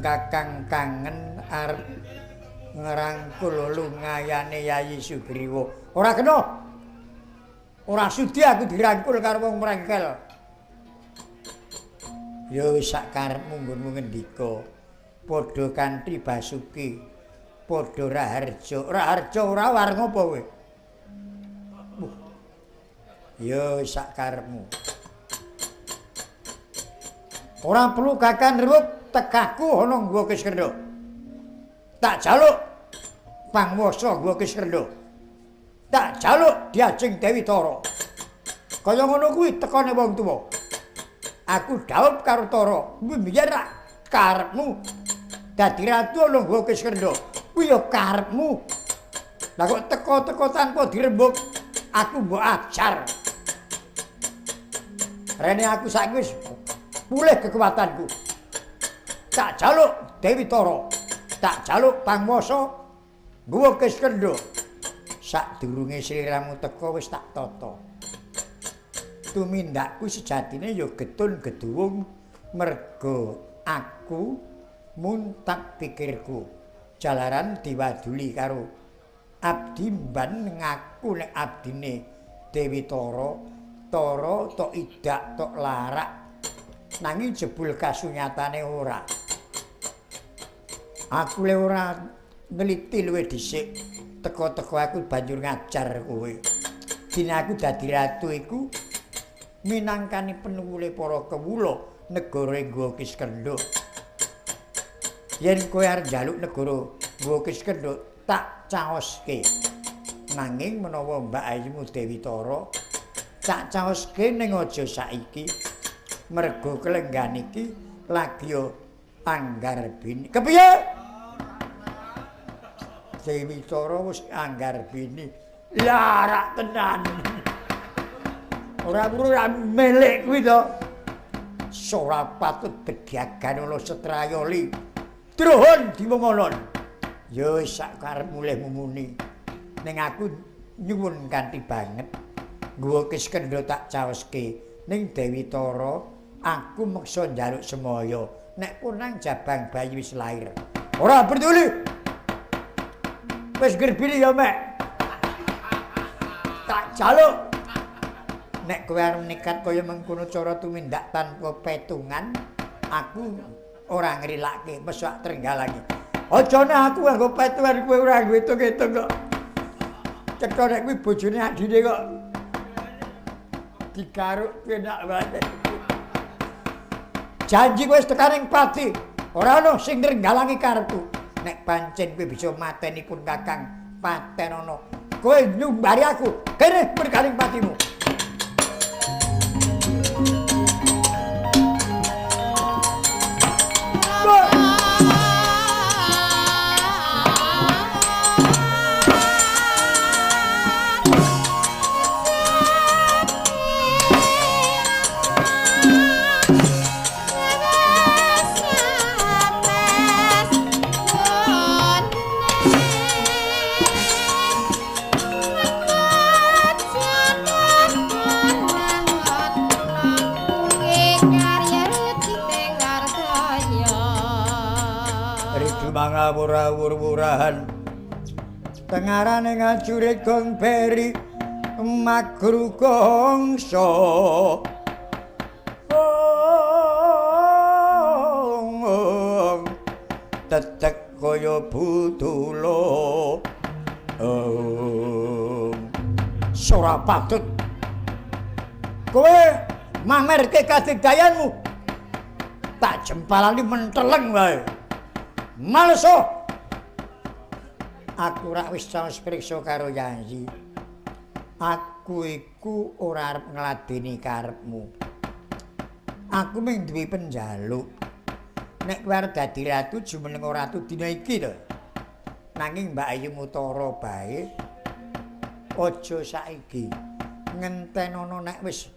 Kakang kangen arep ngrangkul lungayane Yayi Sugriwa. Ora kena. Ora sudi aku dirangkul karo wong mrengkel. Ya wis sak karepmu nggonmu ngendika. Padha kanthi Basuki, padha Raharja. Raharja ora war ngopo kowe? Ya wis sak karepmu. Ora perlu Kakang rewuk tekaku ana nggo Kiskendha. Tak jaluk pangwasa nggo Kiskendha. Tak jaluk diajeng Dewi Tara. Kaya ngono kuwi tekane wong tuwa. Aku dhaup karo Tara. Kuwi biyen rak karepmu dadi ratu ana nggo Kiskendha. Kuwi ya karepmu. Lah kok teka-teka tanpa dirembug, aku mbok ajar. Rene aku saiki wis pulih kekuatanku. Tak jaluk Dewi Tara, tak jaluk pangwasa nggawa Kiskendha. Sadurunge sliramu teka wis tak tata. Tumindakku sejatine ya getun geduwung merga aku muntak pikirku. Jalaran diwaduli karo abdi mban ngaku nek abdine Dewi Tara, Tara tok idak tok larak. Nanging jebul kasunyatane ora. Aku le ora neliti luwih dhisik, teka-teka aku banjur ngajar kowe. Dene aku dadi ratu iku minangkani penuwule para kawula negara Nggo Kiskendha. Yen kowe arep njaluk negara Nggo Kiskendha tak caoske. Nanging menawa Mbak Ayumu Dewi Tara tak caoske ning aja saiki. Mergo kelenggan iki lagi anggarbini. Kepiye? Dewi Tara wis anggarbini. Larak tenan. Ora ora milik kuwi to. Ora patut bedagan ana Setrayoli. Druhun dimengonon. Ya wis sak karepmu leh mumuni. Ning aku nyuwun kanthi banget. Nggawa Kiskendha tak caoske ning Dewi Tara. Aku meksa njaluk semaya nek punang jabang bayi wis lair. Ora peduli. Wis gerbili ya mek. Tak jaluk. Nek kowe arep nekat kaya mengkono cara tumindak tanpa petungan, aku ora ngrilake mesak trenggalangi. Aja nek aku nganggo petungan kowe ora nganggo hitung-hitung kok. Cetha nek kuwi bojone adine kok. Digaruk penak wae. Janji kowe wis tekaning pati, ora ana sing nrenggalangi karepku. Nek pancen kowe bisa mateni pun Kakang, patenono. Kowe nyumbari aku, kene berkaring patimu. Mangawur-awur-wurahan tengarane ngajurit gong beri magru gongso tetek kaya butulo ora patut kowe mamerke kadigdayanmu tak jempalani menteleng wae. Maleso. Aku rak wis caos priksa karo Yayi. Aku iku ora arep ngladeni karepmu. Aku mung duwe penjaluk. Nek kowe arep dadi ratu jumeneng ratu dina iki to. Nanging Mbak Ayu Mutara bae aja saiki. Ngentenono nek wis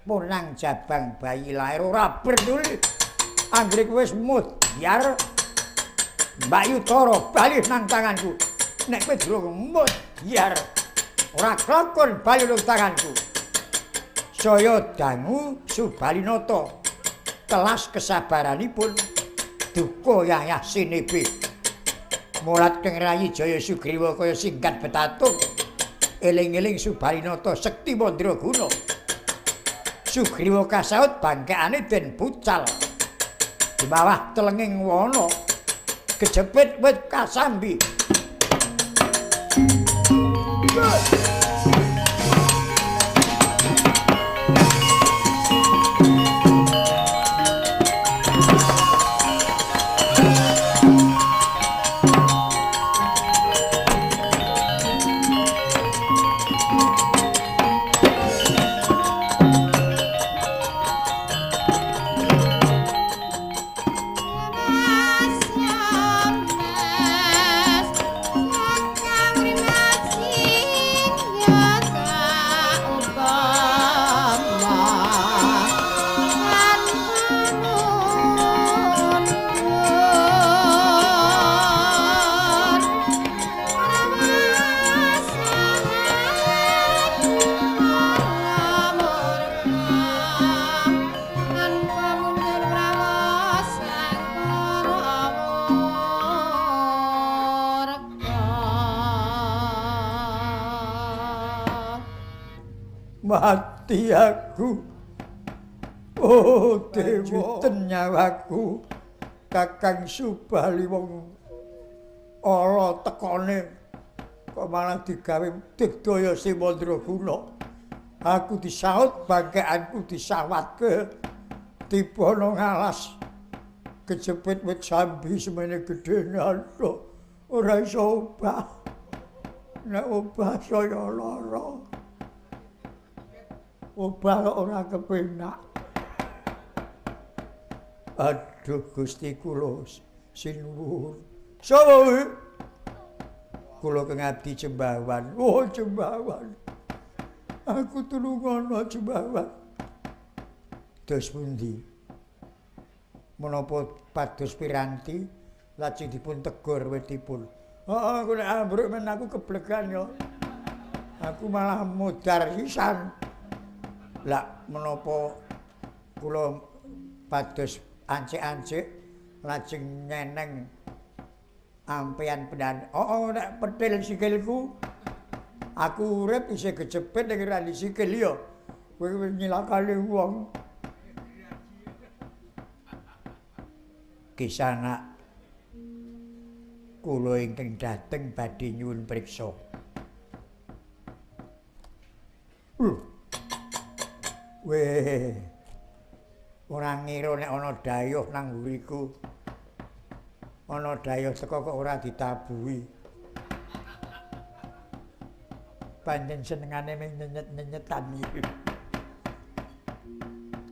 punang jabang bayi lair ora peduli. Anggere kowe wis mudyar Mbak Yu Tara bali nang tanganku. Nek kowe durung mudyar ora klakon bali nang tanganku. Saya dangu Subalinata telas kesabaranipun Duka yayah sinibi. Mulat keng rayi Jaya Sugriwa kaya singkat betatung. Eling-eling Subalinata sekti mandraguna. Sugriwa kasaut bangkekane den bucal. Di bawah telenging wana kejepit wit kasambi. Mati aku, oh dewa nyawaku, Kakang Subali wong ala tekone kok malah digawe digdaya Simandraguna. Aku disaut bangkekanku disawatke tiba nang alas kejepit wit sambi semene gedene ora iso obah. Nek obah saya lara. Obah ora kepenak. Aduh Gusti kula sinuwun. Sapa kuwi? Kula keng abdi Jembawan. Oh Jembawan. Aku tulungono Jembawan. Dos pundi? Menapa pados piranti lajeng dipun tegur witipun. Heeh, aku nek ambruk men aku keblegan ya. Aku malah modar sisan. Lah menapa kula pados ancik-ancik lajeng nyeneng ampeyan pendan. Oh, nek petil sikilku aku urip isih kejepit ning ra sikil ya. Kowe wis nyilakane wong. Kisanak kula ingkang dhateng badhe nyuwun priksa. Weh, ora ngira nek ana dayuh nang mburiku. Ana dayuh teko kok ora ditabuhi. Pancen senengane mung nyenyet-nyenyetan iki.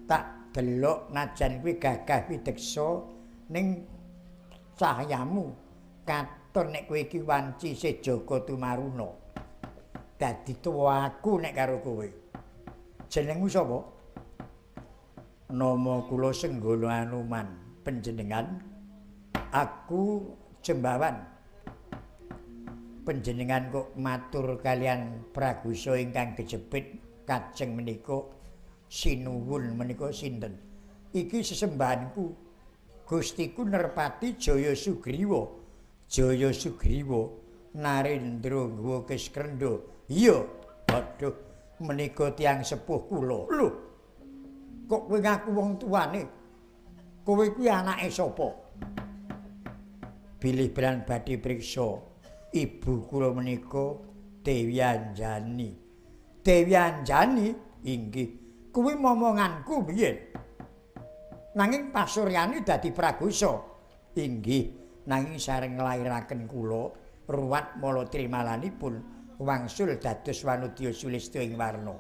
Tak delok najan kuwi gagah pideksa ning cahyamu katon nek kowe iki wanci sejaga tumaruna. Dadi tuwa aku nek karo kowe. Jenengmu sapa? Nama kula Senggana Anoman. Panjenengan? Aku Jembawan. Panjenengan kok matur kalian pragusa ingkang kejepit kajeng menika sinuwun menika sinten? Iki sesembahanku. Gustiku Nerpati Jaya Sugriwa. Jaya Sugriwa Narendra Ngwa Kiskrenda. Iya. Aduh. Menika tiyang sepuh kula. Lho. Kok kowe ngaku wong tuane? Kowe kuwi anake sapa? Bilih bran badhe priksa. Ibu kula menika Dewi Anjani. Dewi Anjani inggih kuwi momonganku biyen. Nanging pasuryane dadi pragusa. Inggih, nanging sareng nglairaken kula ruwat mala trimalanipun wangsul dados wanudya sulistya ing warna.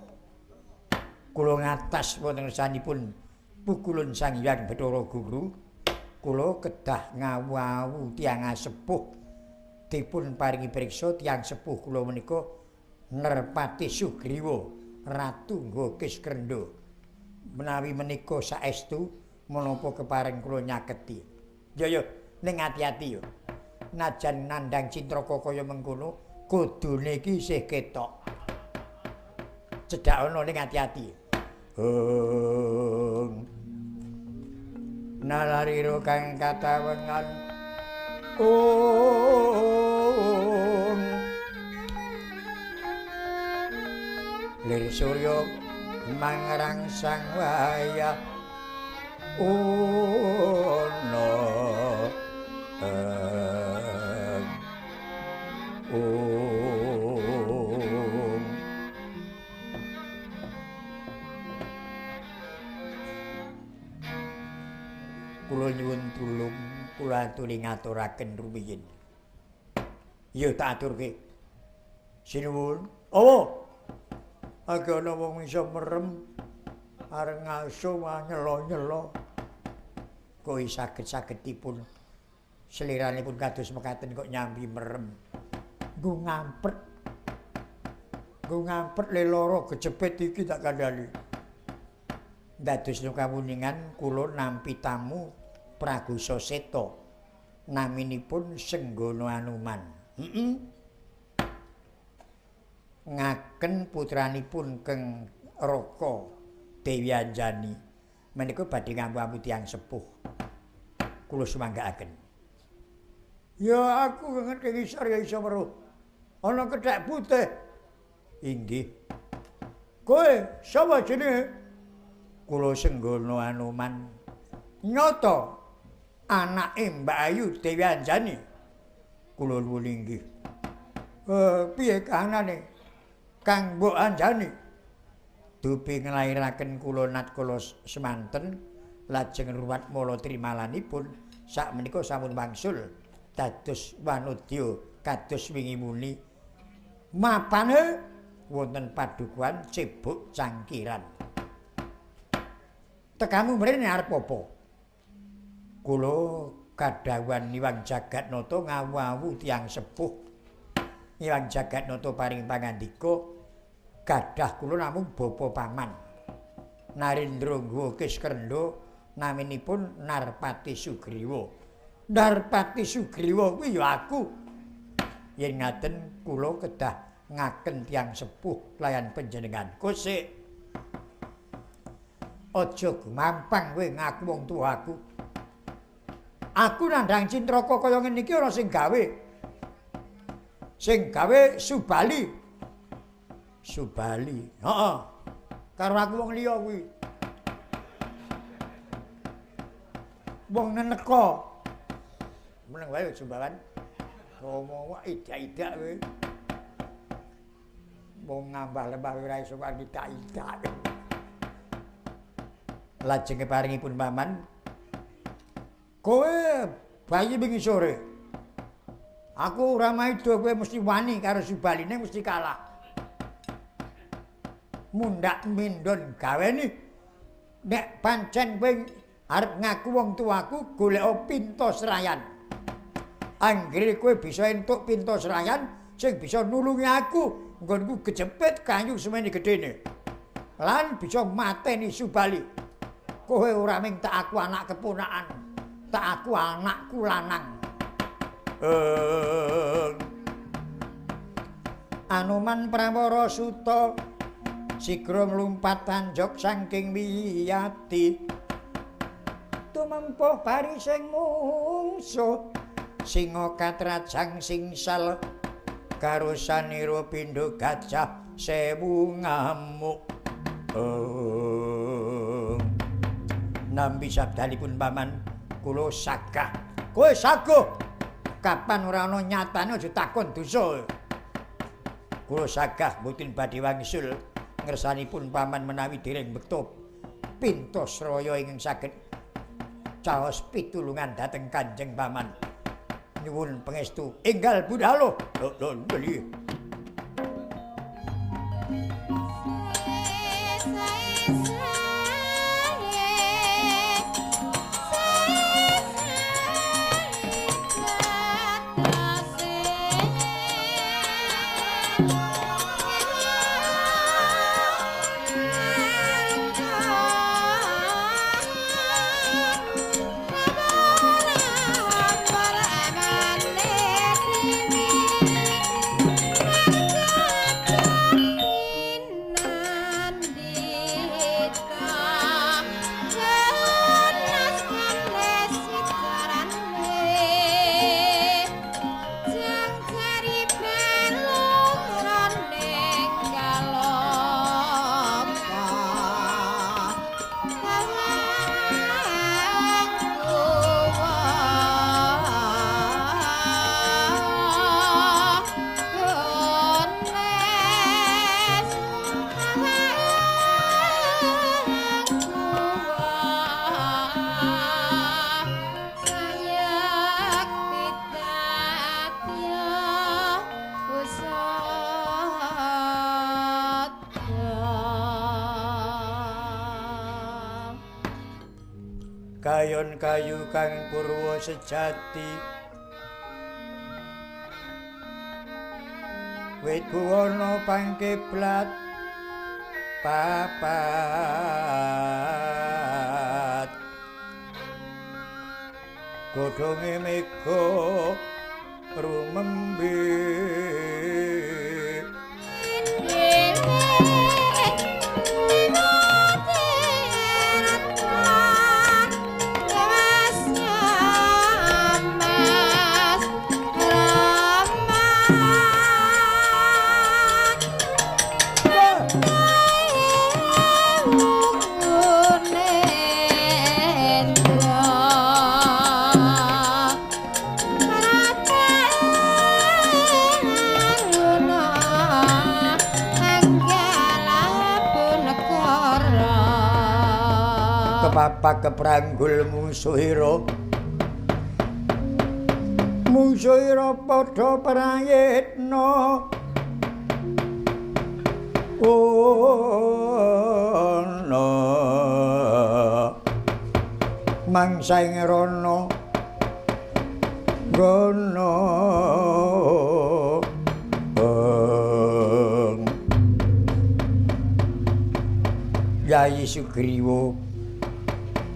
Kula ngatas wonten ngersanipun pukulun Sang Hyang Bathara Guru, kula kedah ngawu-awu tiyang asepuh dipun paringi priksa tiyang sepuh kula menika Nerpati Sugriwa Ratu Ngwa Kiskrenda. Menawi menika saestu menapa kepareng kula nyaketi. Yo yo ning ati-ati yo. Najan nandhang cintraka kaya mengkono kudune iki isih ketok. Cedhak ana ning ati-ati. Nalarira kang katawengan. Om. Lir surya mangrangsang wayah ono. Om. Kula nyuwun tulung, kula aturi ngaturaken rumiyin. Ya tak aturke. Sinuwun. Apa? Aga ana wong iso merem areng ngaso nyelo-nyelo. Kowe saged-sagedipun seliranipun kados mekaten kok nyambi merem. Nggo ngampret. Nggo ngampret le lara kejepit iki tak kandhani. Dados kawuningan kula nampi tamu Pragusa Seta. Naminipun Senggana Anoman. Heeh. Ngaken putranipun Keng Raka Dewi Anjani. Menika badhe ngampu-ampu tiyang sepuh. Kula sumanggaaken. Ya aku ngerti ngisor ya iso weruh. Ana kethek putih. Inggih. Kowe sapa jenenge? Kula Senggana Anoman. Nyata anake Mbak Ayu Dewi Anjani. Kula nuwun inggih. Piye kahanane Kang Mbok Anjani? Dupi nglairaken kula natkala semanten lajeng ruwat mala trimalanipun sakmenika sampun wangsul dados wanodya kados wingi muni. Mapane wonten padukuhan Cebok Cangkiran. Tekamu mrene arep apa? Kula kadhawuhan Niwang Jagatnata ngawu-awu tiyang sepuh. Niwang Jagatnata paring pangandika gadah kula namung bapa paman. Narendra Ngguha Kiskrendha naminipun Narpati Sugriwa. Narpati Sugriwa kuwi ya aku. Yen ngaten kula kedah ngaken tiyang sepuh layan panjenengan. Kosik. Aja gumampang kowe ngaku wong tuwa aku. Aku nandhang cintraka kaya ngene iki ora sing gawe. Sing gawe Subali. Subali. Heeh. Karo aku wong liya kuwi. Wong neneka. Meneng wae Sumbawan. Ngomong idak-idak kowe. Wong ngambah lembah ora iso kok idak-idak. Lajeng keparingipun paman, kowe bayi wingi sore. Aku ora maido kowe mesti wani karo Subaline mesti kalah. Mundhak mindon gaweni. Nek pancen kowe arep ngaku wong tuaku golek pinta srayan. Anggere kowe bisa entuk pinta srayan sing bisa nulungi aku nggonku kejepit kayu semene gedene. Lan bisa mateni Subali. Kowe ora ming tak aku anak keponakan, tak aku anakku lanang. Anoman Prawara Suta sigra mlumpat anjog saking wiyati. Tumempuh barising mungsuh singa katrajang singsal karo sanira pindha gajah sewu ngamuk. Nampi sabdanipun paman kula sagah. Kowe saguh. Kapan ora ana nyatane aja takon dosa. Kula sagah mboten badhe wangsul ngersanipun paman menawi dereng bekta pinta sraya ingkang saged caos pitulungan dhateng Kanjeng Paman. Nyuwun pangestu enggal budhalo. Lho lho. Bye. Kayon kayu kang purwa sejati. Wit buwana pangkiblat papat. Godhonge mega rumembe. Kepapak kepranggul musuhira, musuhira padha prayitna. Ana mangsa ing rana gono. Yayi Sugriwa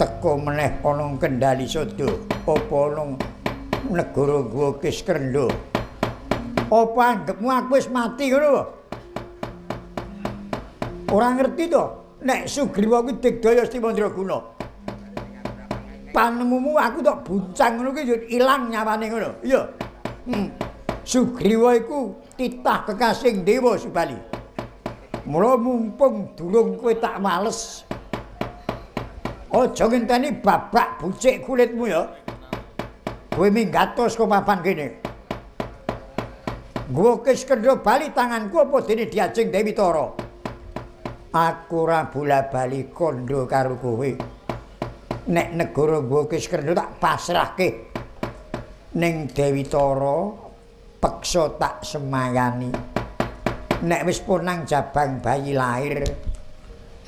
teka meneh ana Kendali Sada, apa ana negara Gowa Kiskrendha. Apa anggepmu aku wis mati ngono? Ora ngerti to nek Sugriwa kuwi digdaya Asti Mandraguna. Panemumu aku tok buncang ngono kuwi yo ilang nyawane ngono. Iya. Sugriwa iku titah kekasih Dewa Subali. Mula mumpung durung kowe tak males. Aja ngenteni babak bucik kulitmu ya. Kowe minggat saka papan kene. Gowo Kiskendha bali tanganku apa dene diajeng Dewi Tara. Aku ora bola-bali kandha karo kowe. Nek negara Gowo Kiskendha tak pasrahke ning Dewi Tara, peksa tak semayani. Nek wis punang jabang bayi lahir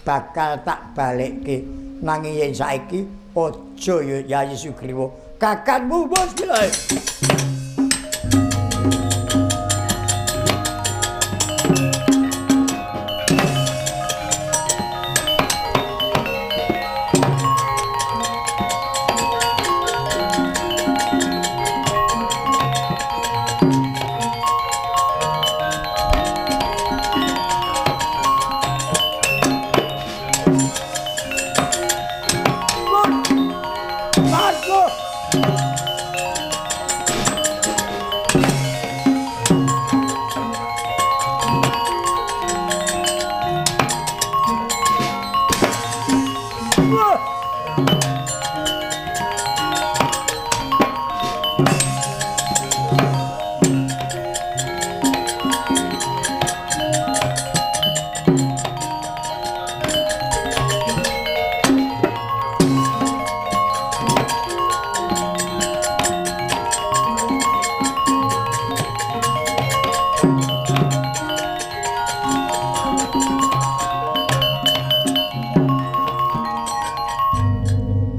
bakal tak balekke. Nanging yen saiki aja ya Yayi Sugriwa, kakangmu bos bilai.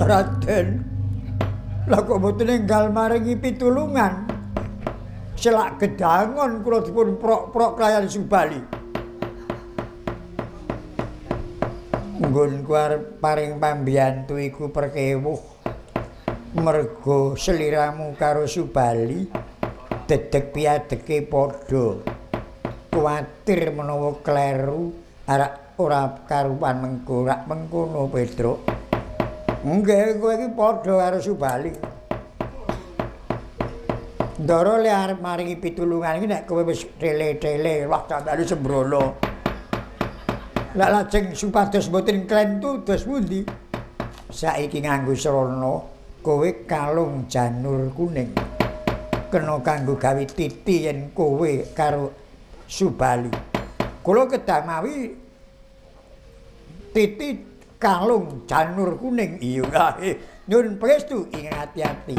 Raden, lha kok mboten enggal maringi pitulungan? Selak gedangon kula dipun prok-prok kalayan Subali. Nggonku arep paring pambiyantu iku perkewuh. Mergo seliramu karo Subali dedeg piadeke padha. Kuwatir menawa kleru arak ora karuwan mengko rak mengkono Petruk. Nggih, kowe iki padha karo Subali. Ndara le arep maringi pitulungan iki nek kowe wis tele-tele, wah sampeyan sembrono. Lah lajeng supados mboten klentu dos pundi? Saiki nganggo srana kowe kalung janur kuning. Kena kanggo gawe titi yen kowe karo Subali. Kula kedah mawi titi kalung janur kuning. Iya kae. Nyun prestu ing ati-ati.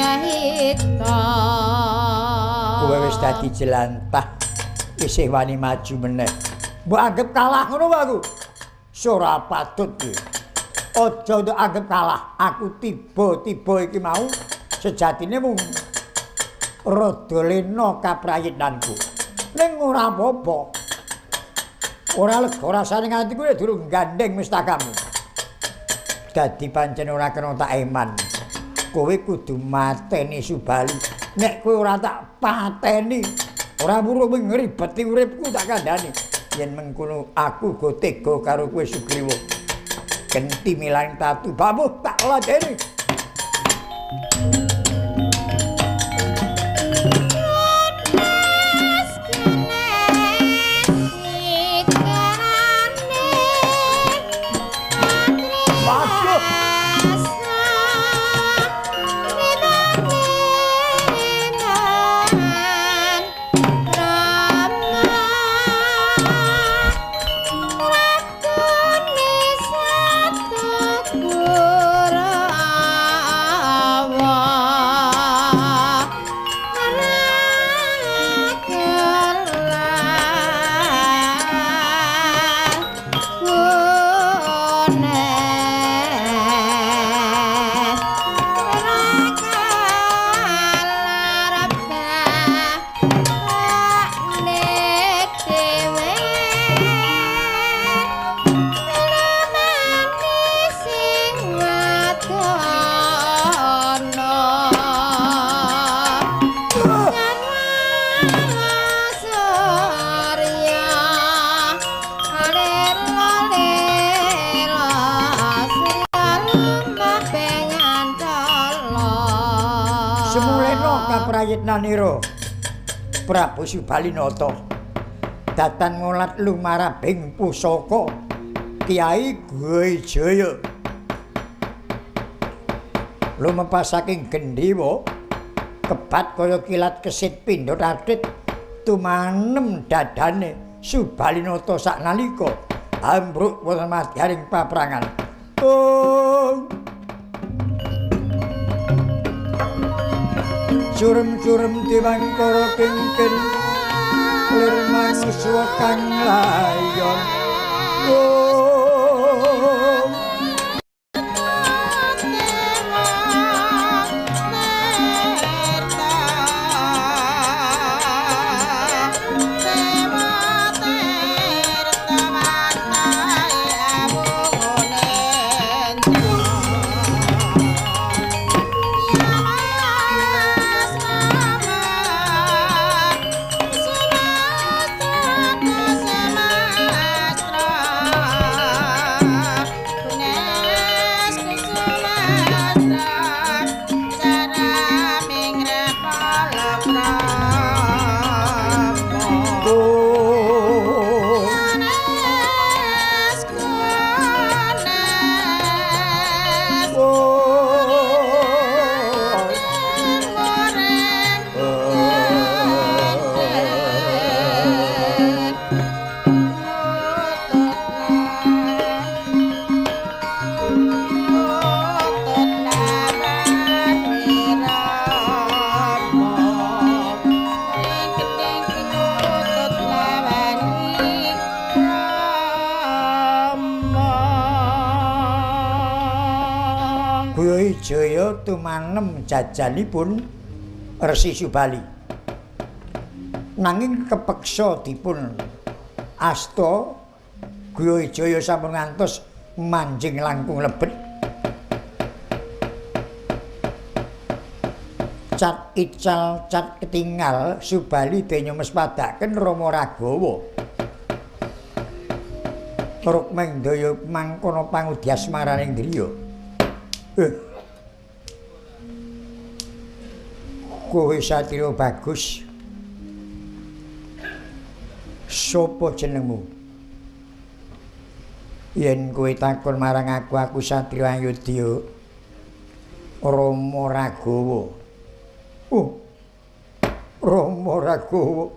Grahita. Kowe wis dadi jelantah, isih wani maju meneh. Mbok anggap kalah ngono wae aku. Ora patut kowe. Aja mbok anggap kalah. Aku tiba-tiba iki mau sejatine mung rada lena kaprayitnanku. Ning ora apa-apa. Ora lega rasane nganti kowe durung gandeng mustakamu. Dadi pancen ora kena tak eman. Kowe kudu mateni Subali. Nek kowe ora tak pateni, ora weruh ngribeti uripku tak kandhani. Yen mengkono aku go tega karo kowe Sugriwa. Genti milang tatu bamuh tak ladeni. Prayitnanira Prabu Subalinata datan ngolat lumarabing pusaka Kyai Gwijaya lumepah saking gendhewa kebat kaya kilat kesit pindha tathit tumanem dadane Subalinata saknalika ambruk wonten madyaring paprangan. Oh. Curem-curem diwangkara kingkin lir manuswa kang layon. Oh. Jaya tumanem jajanipun Resi Subali. Nanging kepeksa dipun asta Gwijaya sampun ngantos manjing langkung lebet. Cat ical cat ketingal Subali dene mespadhaken Rama Ragawa. Rukmeng daya mangkono pangudyasmaraning driya. Kowe satria bagus. Sopo jenengmu? Yen kowe takon marang aku, aku satria Ayodya Rama Ragawa. Oh, Rama Ragawa.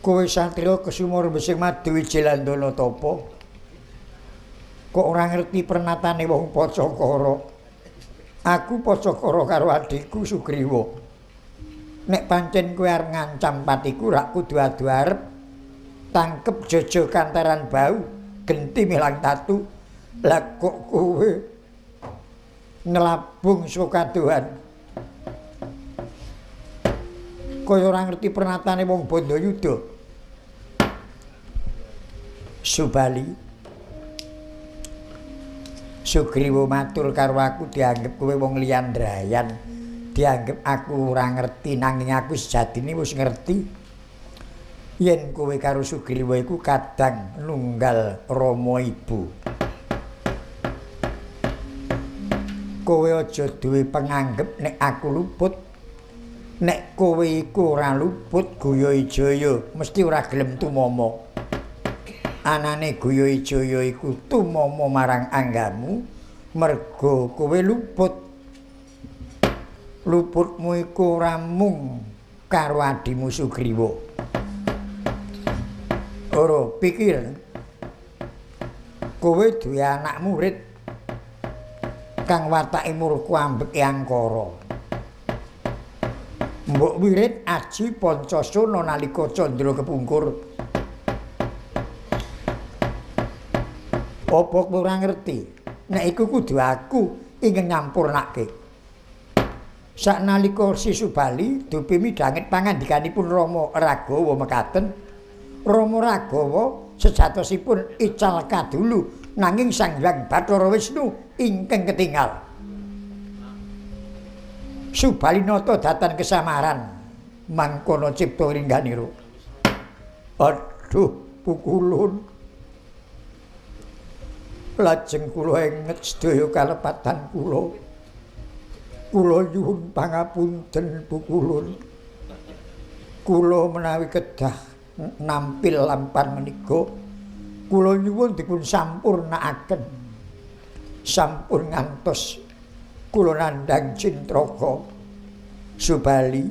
Kowe satria kesumur besing madu Wijilandana tapa? Kok ora ngerti pernatane wong Pacakara? Aku pacakara karo adhiku Sugriwa. Nek pancen kowe arep ngancam patiku rak kudu adu arep tangkep jojo kantaran bau genti milang tatu. Lah kok kowe ngelabung sukaduhan kaya ora ngerti pernatane wong Bandayuda. Subali, Sugriwa matur karo aku dianggep kowe wong liyan drayan, dianggep aku ora ngerti, nanging aku sejatine wis ngerti yen kowe karo Sugriwa iku kadang nunggal rama ibu. Kowe aja duwe penganggep nek aku luput. Nek kowe iku ora luput, Guya Wijaya mesti ora gelem tumama. Anane Guya Wijaya iku tumama marang anggamu merga kowe luput. Luputmu iku ora mung karo adhimu Sugriwa. Ora pikir kowe duwe anak murid kang watake murka ambeke angkara. Mbok wirid aji Pancasona nalika candra kepungkur. Apa kowe ora ngerti nek iku kudu aku ingkang nyampurnake. Saknalika Si Subali dupi midhanget pangandikanipun Rama Ragawa mekaten, Rama Ragawa sejatosipun ical kadulu nanging Sang Hyang Bathara Wisnu ingkang ketingal. Subali nata datan kesamaran mangkono cipta ringganira. Aduh pukulun, lajeng kula enget sedaya kalepatan kula. Kula nyuwun pangapunten pukulun. Kula menawi kedah nampil lampan menika kula nyuwun dipun sampurnaaken. Sampun ngantos kula nandhang cintraka. Subali,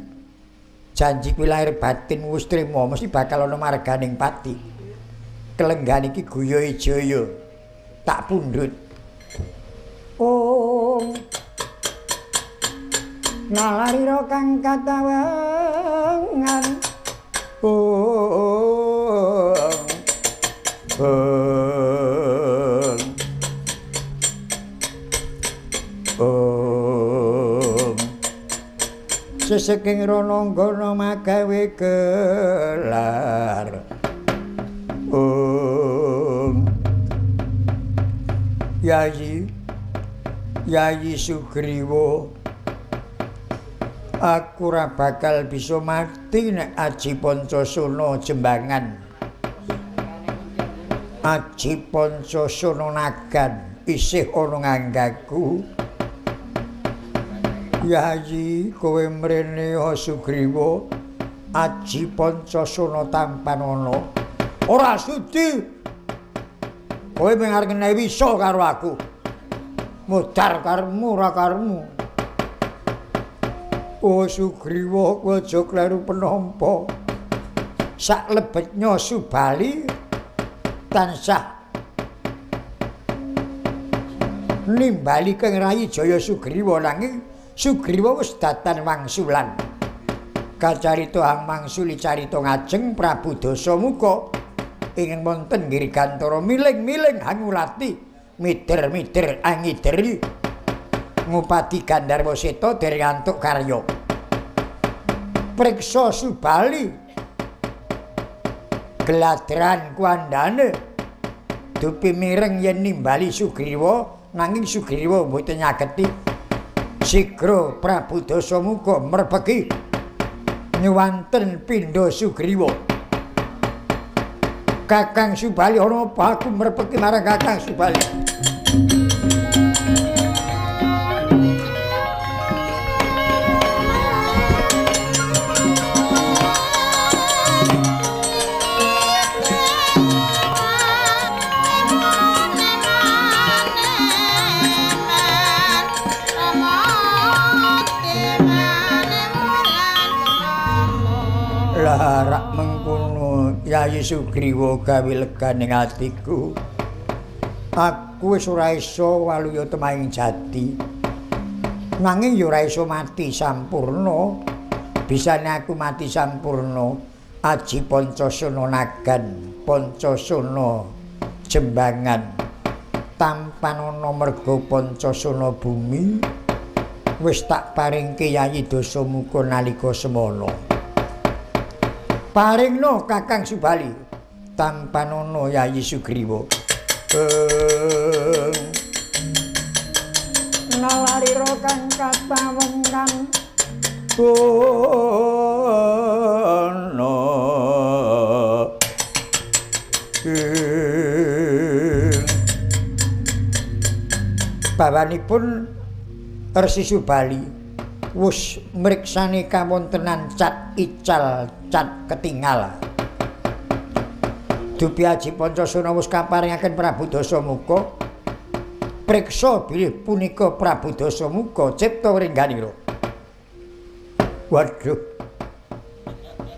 janji kuwi lahir batin wis trima mesti bakal ana marganing pati. Kelenggan iki Guya Wijaya tak pundhut. Om nalarira kang katawangan. Om Om Om seseking rananggana magawe gelar. Om Yayi, Yayi Sugriwa, aku ora bakal bisa mati nek aji Pancasona jembangan, aji Pancasona nagan isih ana nganggaku. Yayi, kowe mrene Sugriwa, aji Pancasona tampan ana. Ora sudi. Kowe mung arep ngenehi wisa karo aku. Modar karmu ora karmu. Oh Sugriwa, kowe aja kleru penampa. Sak lebetnya Subali tansah nimbali kang rayi Jaya Sugriwa, nanging Sugriwa wis datan wangsulan. Kacarita hang mangsuli carita ngajeng Prabu Dasamuka ingkang wonten Girigantara miling-miling hangulati mider-mider angideri ngupati Gandharwa Seta dereng antuk karya. Priksa Subali gladran kuandane dupi mireng yen nimbali Sugriwa, nanging Sugriwa mboten nyageti. Sigra Prabu Dasamuka merpeki nyuwanten pindha Sugriwa. Kakang Subali, ana apa aku merpeki marang Kakang Subali? Lah rak mengkono Yayi Sugriwa gawe leganing atiku. Aku wis ora iso waluya temahing jati. Nanging ya ora iso mati sampurna. Bisane aku mati sampurna aji Pancasana nagan, Pancasana jembangan. Tampanana merga Pancasana bumi wis tak paringke Yayi Dasamuka nalika semana. Paringno Kakang Subali, tampanana Yayi Sugriwa. Nalarira kang katawengan bono. Bawanipun Resi Subali wus mriksani kawontenan cat ical cat ketingal. Dupi aji Pancasana wus kaparingaken Prabu Dasamuka. Priksa bilih punika Prabu Dasamuka cipta wringganira. Waduh.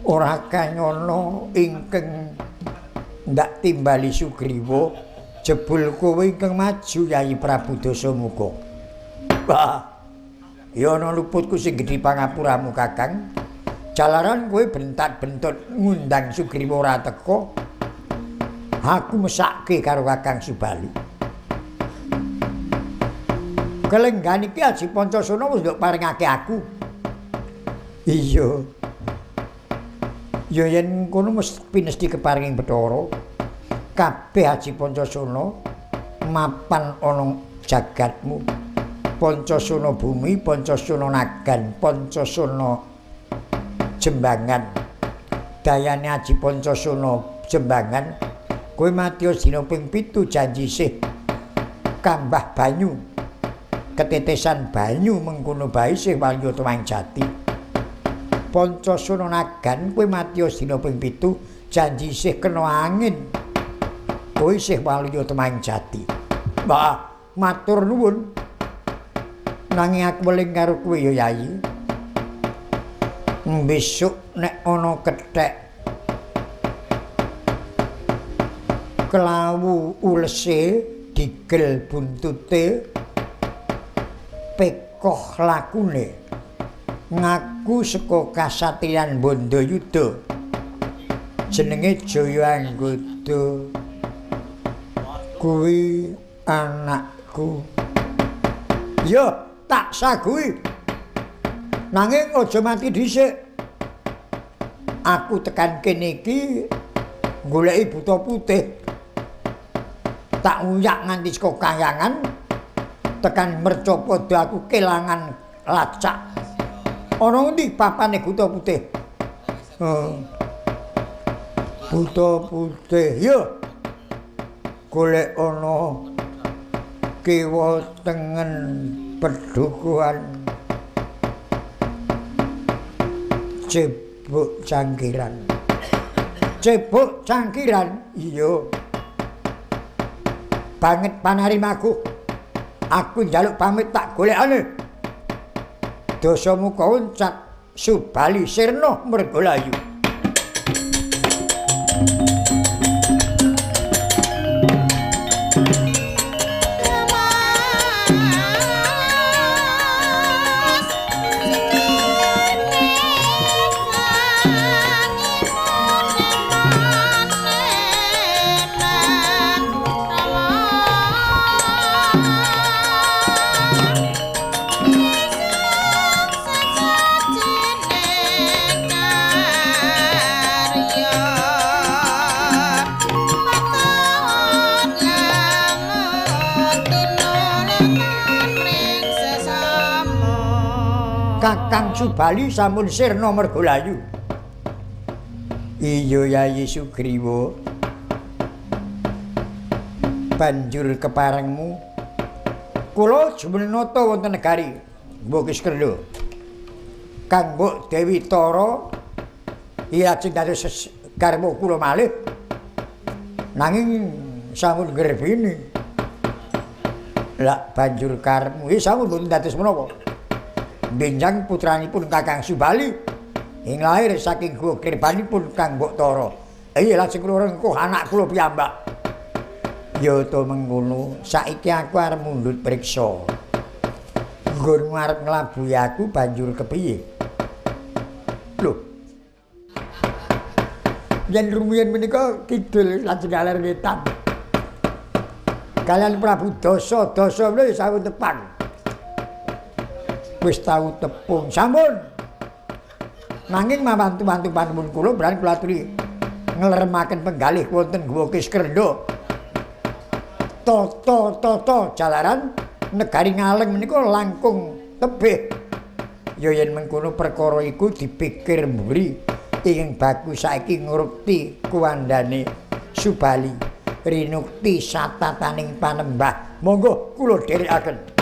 Ora kanyana ingkang ndak timbali Sugriwa, jebul kowe ingkang maju Yayi Prabu Dasamuka. Wah. Ya ana luputku sing gedhi pangapuramu Kakang. Jalaran kowe bentat-bentut ngundang Sugriwa ora teka. Aku mesake karo Kakang Subali. Kelenggan iki aji Pancasana wis nduk paringake aku. Iya. Ya yen kono mesti pinesti keparinging Bathara. Kabeh aji Pancasana mapan ana jagatmu. Pancasana bumi, Pancasana nagan, Pancasana jembangan. Dayane aji Pancasana jembangan, kowe mati dina ping 7 janji sih kambah banyu. Ketetesan banyu mengkono bae sih walya tuwang jati. Pancasana nagan, kowe mati dina ping 7 janji sih kena angin. Kowe isih walya tuwang jati. Wah, matur nuwun. Nanging aku weling karo kowe ya Yayi. Besok nek ana kethek kelawu ulese digel buntute pekoh lakune ngaku saka kasatriyan Bandayuda jenenge Jaya Anggada kuwi anakku. Ya tak saguhi. Nanging aja mati dhisik. Aku tekan kene iki goleki buta putih. Tak uyak nganti saka kahyangan tekan Mercapada aku kelangan lacak. Ana ngendi papane buta putih? Buta putih ya. Golek ana kiwa tengen pedukuhan cebok cangkiran. Cebok cangkiran iya. Banget panarimaku. Aku njaluk pamit tak golekane. Dasamuka uncat Subali sirna mergolayu. Kakang Subali sampun sirna mergolayu. Iya Yayi Sugriwa. Banjur keparengmu kula jumenata wonten negari Mbokiskerla. Kang Mbok Dewi Tara lajeng dados garwa kula malih. Nanging sampun ngrebini. Lah banjur karepmu sampun mboten dados menapa. Benjang putranipun Kakang Subali ing lahir saking guwa kirbanipun Kang Mbok Tara. Iya lajeng kula rengkuh anak kula piyambak. Ya to mengkono, saiki aku arep mundhut priksa. Nggonmu arep nglabuhi aku banjur kepiye? Lho. Yen rumiyin menika kidul lajeng kaler wetan. Kalian Prabu Dasa, Dasa menika sampun tepang. Wis tau tepung sampun. Nanging mawantu-wantu panuwun kula bran kula aturi ngleremaken penggalih wonten Guwa Kiskrenda. Tata-tata jalaran negari Ngaleng menika langkung tebih. Ya yen mengkono perkara iku dipikir mburi ing baku saiki ngrukti kuwandane Subali rinukti satataning panembah. Monggo kula dherekaken.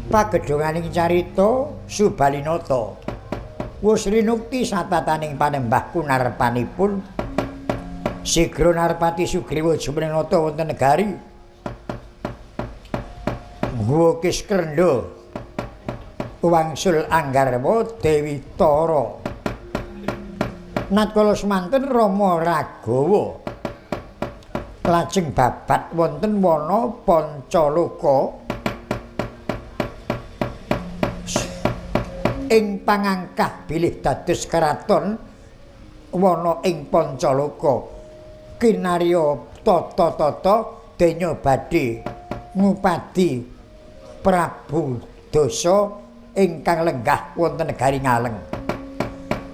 Pagedhonganing carita Subalinata wus rinukti satataning panembah kunarpanipun sigra Narpati Sugriwa jumeneng nata wonten negari Guwa Kiskrenda wangsul anggarwa Dewi Tara. Natkala semanten Rama Ragawa lajeng babat wonten wana Pancaloka ing pangangkah bilih dados keraton wana ing Pancaloka kinarya tata-tata denya badhe ngupadi Prabu Dasa ingkang lenggah wonten negari Ngaleng.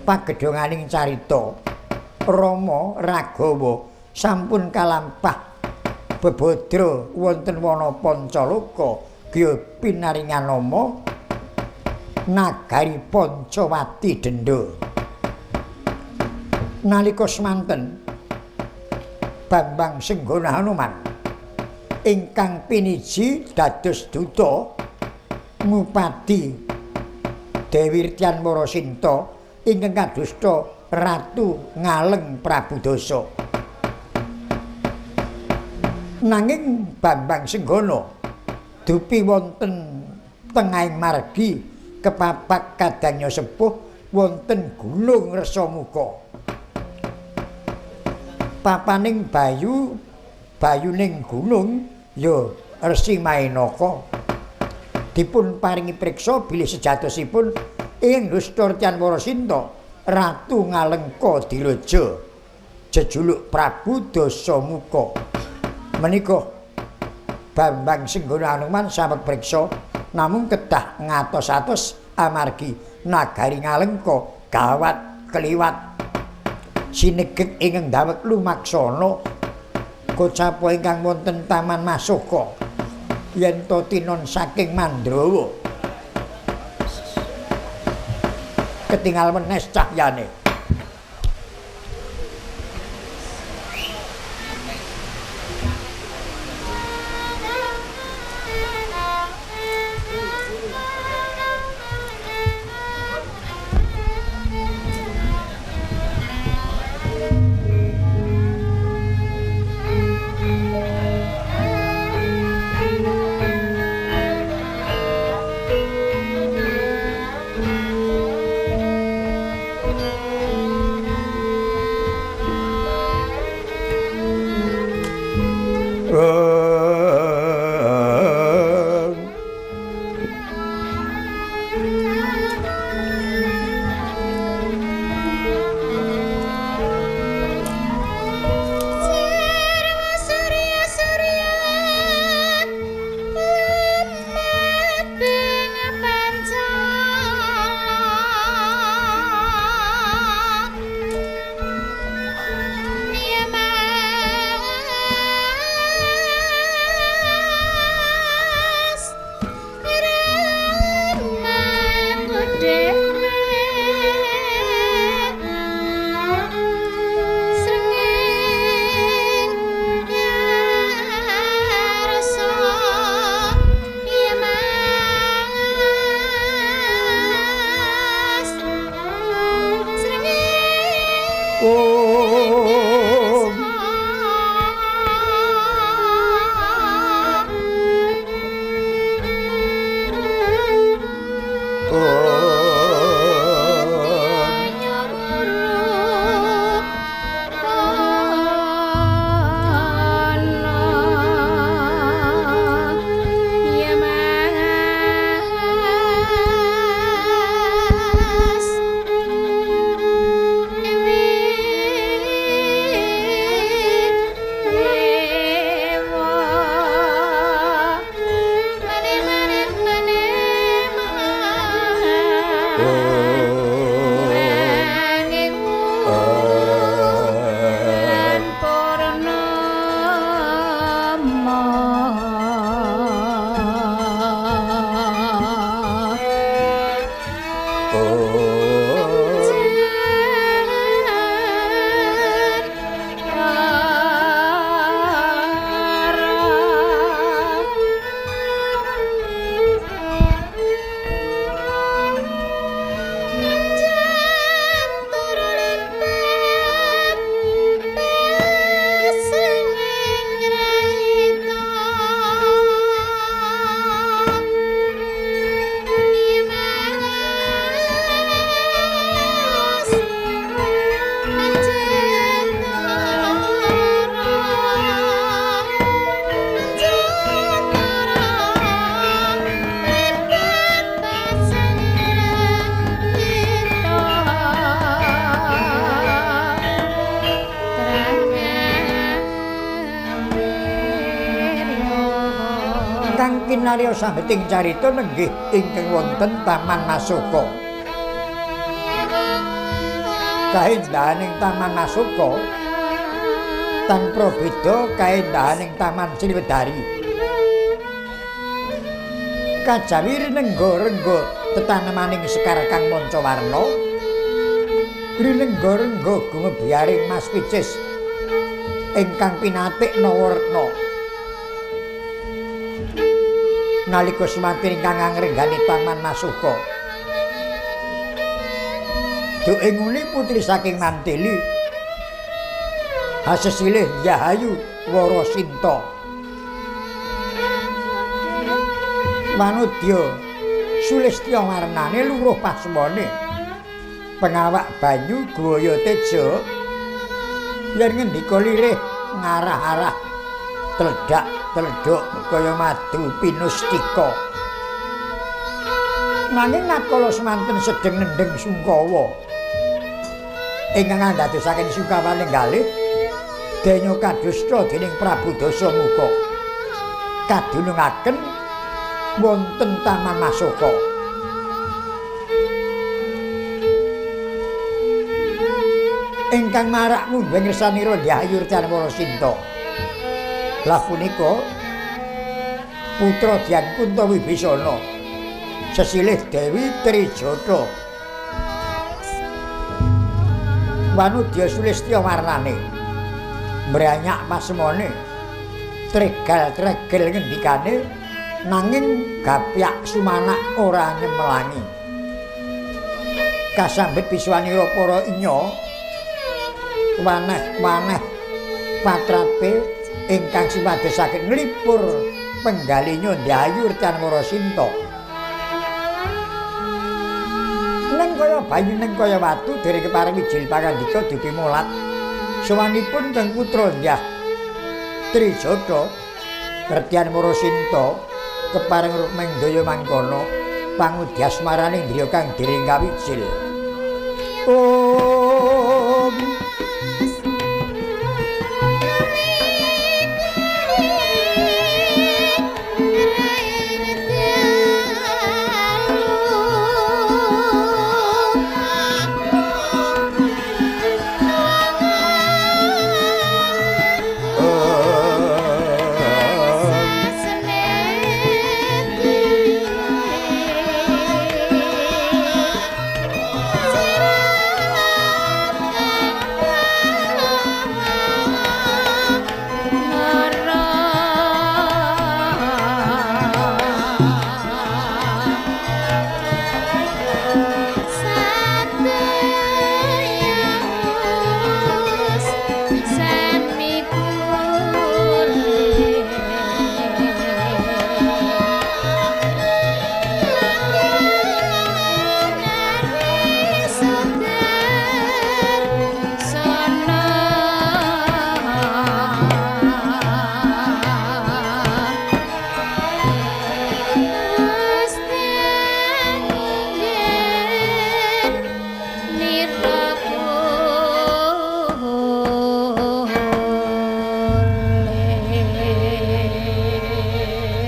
Pagedhonganing carita Rama Ragawa sampun kalampah bebadra wonten wana Pancaloka gya pinaringan nama Nagari Pancawati Denda. Nalika semanten Bambang Senggana Hanuman ingkang piniji dados duta ngupadi Dewi Tyan Warasinta ingkang kadusta Ratu Ngaleng Prabu Dasa. Nanging Bambang Senggana dupi wonten tengahing margi kepapak kadangnya sepuh wonten Gunung Resamuka. Papaning bayu bayuning gunung ya Resi Mainaka. Dipun paringi priksa bilih sejatosipun ing Dusta Tyan Warasinta Ratu Ngalengka Diraja jejuluk Prabu Dasamuka. Menika Bambang Senggana Hanuman sampun priksa namung kedah ngatos-atos amargi nagari Ngalengka gawat keliwat sinegeg ingkang daweg lumaksana kocapa ingkang wonten Taman Masoka yen to tinon saking Mandrawa ketingal wenes cahyane. Kinarya sambeting carita nenggih ingkang wonten Taman Masoka. Kaendahaning Taman Masoka tanpa beda kaendahaning Taman Sriwedari. Kajawi rinengga-rengga tetanemaning sekar kang manca warna, rinengga-rengga gumebiaring mas picis ingkang pinatik nawaretna. Nalika semanten ingkang ngrenggani Taman Masoka, duke nguli putri saking Mantili hasesilih Yahayu Warasinta. Manudya sulistya warnane luruh pasmane, pengawak banyu guaya teja yen ngendika lirih ngarah-arah tledak tledhok kaya madu pinustika. Nanging nakala semanten sedeng nendheng sungkawa ingkang andadosaken sungkawaning galih denya kadusta dening Prabu Dasamuka kadunungaken wonten Taman Masoka. Ingkang marak ngundheng ngersanira Dyayu Warasinta. Lah punika putra Dyah Kunta Wibisana sesilih Dewi Trijata. Wanudya sulistya warnane mbranyak pasemone, tregal-tregel ngendikane, nanging gapyak sumanak ora nyemelangi. Kasambet piswanira para inya waneh-waneh patrape ingkang sumadosaken nglipur penggalinya Dyayu Warasinta. Neng kaya banyu neng kaya watu dereng kepareng wijil pangandika dupi mulat. Sowanipun kang putra Dyah Trijata Kertyan Warasinta kepareng rukming daya mangkono pangudyasmarane ndriya kang dereng kawijil. Om.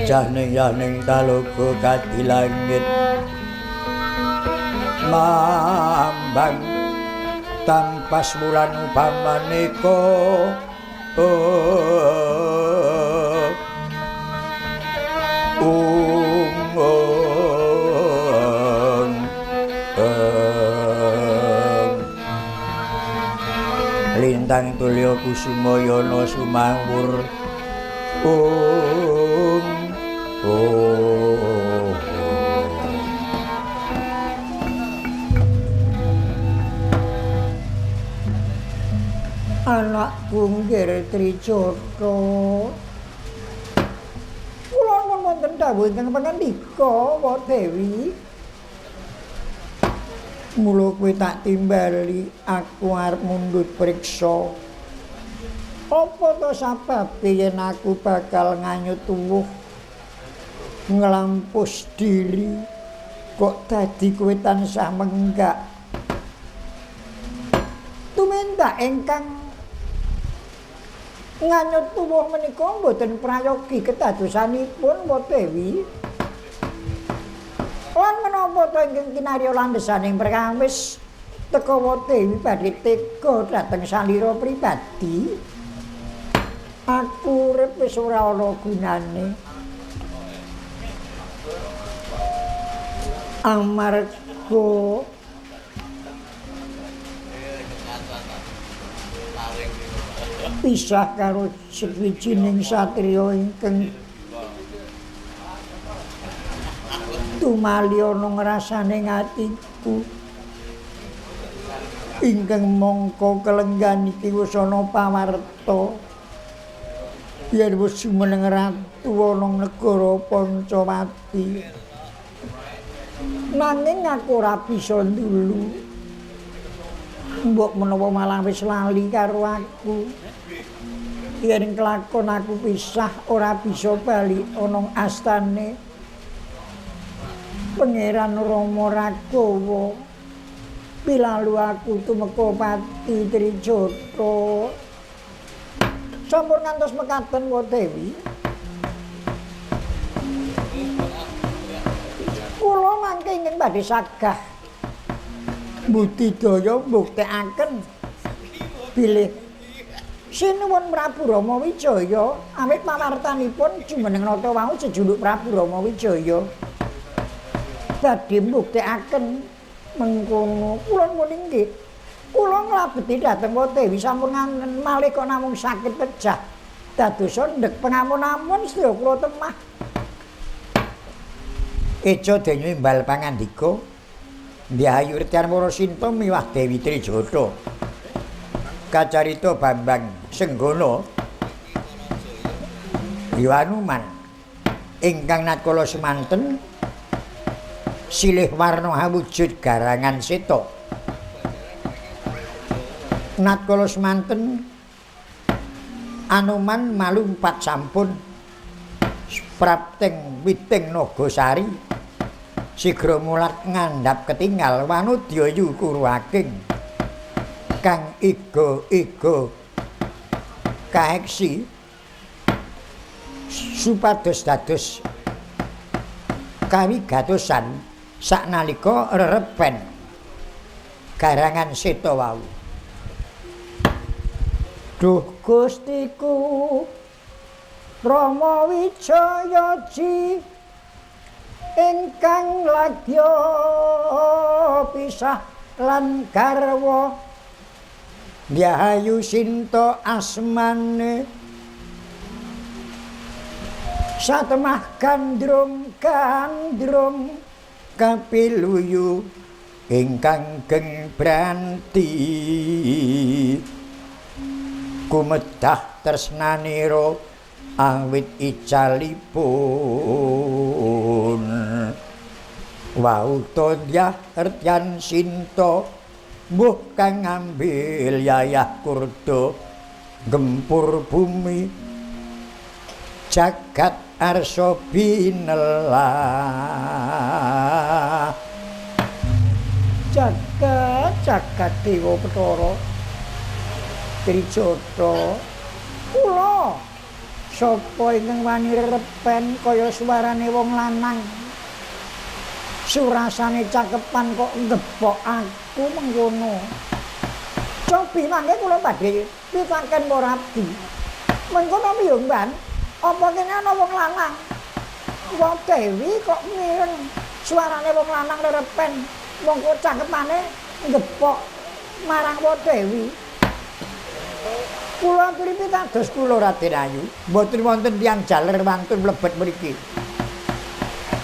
Jahning jahning talaga kadi langit mambang tampas wulan upamaneka lintang tulya kusumayana sumawur Anakku nggih Trijata. Kula nuwun wonten dawuh ingkang pangandika, Wa Dewi. Mula kowe tak timbali, aku arep mundhut priksa. Apa to sababe yen aku bakal nganyut tuwuh nglampus diri kok dadi kowe tansah menggak? Tumindak ingkang nganyut tuwuh menika mboten prayogi kedadosanipun Wa Dewi. Lan menapa to ingkang kinarya landhesaning perkawis teka Wa Dewi badhe tega dhateng salira pribadi? Aku urip wis ora ana gunane. Amarga pisah karo sawijining satriya ingkang tumali ana ngrasane atiku ingkang mangka kelenggan iki wis ana pawarta yen wis jumeneng ratu ana negara Pancawati, nanging aku ora bisa ndulu. Mbok menawa malah wis lali karo aku. Yen kelakon aku pisah ora bisa bali ana astane Pangeran Rama Raghava. Pilalu aku tumeka pati Trijata. Sampun ngantos mekaten Wa Dewi. Kula mangke ingkang badhe sagah budidaya mbuktekaken bilih sinuwun Prabu Rama Wijaya awit pawartanipun jumeneng nata wau jejuluk Prabu Rama Wijaya badhe mbuktekaken mengkono. Kula nuwun inggih. Kula nglabeti dhateng Wa Dewi sampun nganten malih kok namung sakit pejah dadosa ndek pengamun-amun sedaya kula temah. Eja denyo imbal pangandika Ndyah Ayu Retyan Warasinta miwah Dewi Trijata. Kacarita Bambang Senggana ya Anuman ingkang natkala semanten silih warna awujud garangan seta. Natkala semanten Anuman malumpat sampun prapteng witing Nagasari sigra mulat ngandhap ketingal wanudya yu kuruaking kang iga-iga kaeksi supados dados kawigatosan saknalika rerepen garangan seta wau. Duh Gustiku Rama Wijaya ji ingkang lagya pisah lan garwa Ndyah Ayu Sinta asmane satemah gandrung gandrung kapiluyu ingkang geng branti kumedah tresnanira awit icalipun. Wau Ndyah Retyan Sinta mbuh kang ngambil yayah kurda gempur bumi jagat arsa binelah. Jagat jagat dewa Bathara Trijata kula Sapa ingkang wani repen kaya suarane wong lanang? Surasane cakepan kok nggebok aku mengkono. Cobi mangke kula badhe pitaken para abdi. Mengkono piye, Mban? Apa kene ana wong lanang? Wong Dewi kok mireng suarane wong lanang repen, mongko cakepane nggebok marang Wa Dewi. Kula aturi pitados kula Raden Ayu, mboten wonten tiyang jaler wantun mlebet mriki.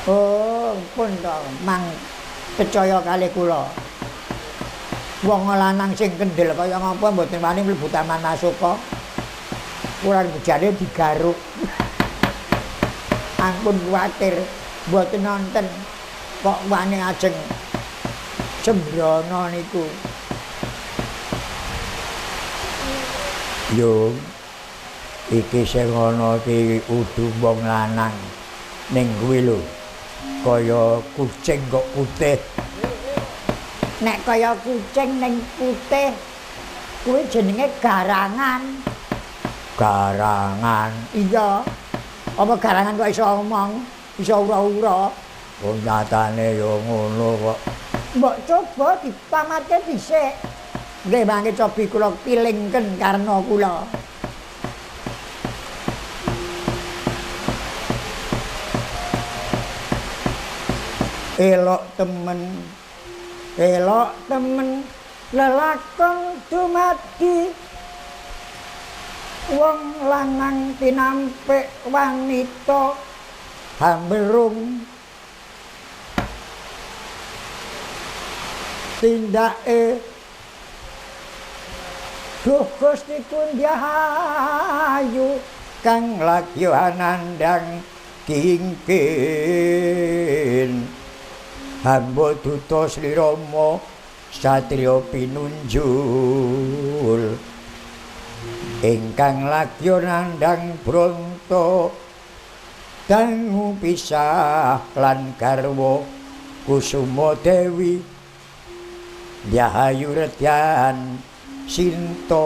Oh, pun to, mang percaya kalih kula. Wong lanang sing kendel kaya ngapa mboten wani mlebu Taman Asoka. Kula bejane digaruk. Ampun kuwatir, mboten nonton kok wani ajeng sembrono niku. Yo iki sing ana iki udu wong lanang ning kuwi lho kaya kucing kok putih. Nek kaya kucing ning putih kuwi jenenge garangan. Garangan? Iya. Apa garangan kok iso omong, iso ura-ura? Oh nyatane ya ngono kok. Mbok coba dipamatke dhisik. Nggih mangke cobi kula pilingken karna kula. Elok temen, elok temen lelakon dumadi. Wong lanang tinampik wanita hamberung. Tindake Duh Gusti Kundiahayu kang lagi anandang kingkin. Hamba duta Sri Rama satriya pinunjul ingkang lagi nandang bronto dangu pisah lan garwa Kusuma Dewi Dyahayu Redyan Sinta.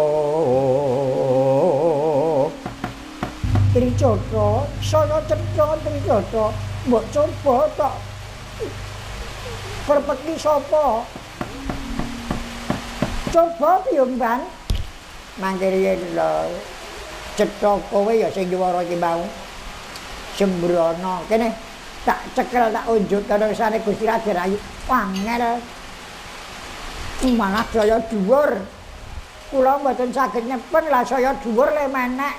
Tricotha saya cetha Tricotha, mbok coba tok perpeki sapa? Coba piye, Mban? Mangke riyen lho cetha kowe ya sing nyuwara iki mau. Sembrono kene tak cekel tak unjuk karo sane Gusti Raden Ayu. Angel. Malah saya dhuwur. Kula mboten saged nyepen lah saya dhuwur le menek.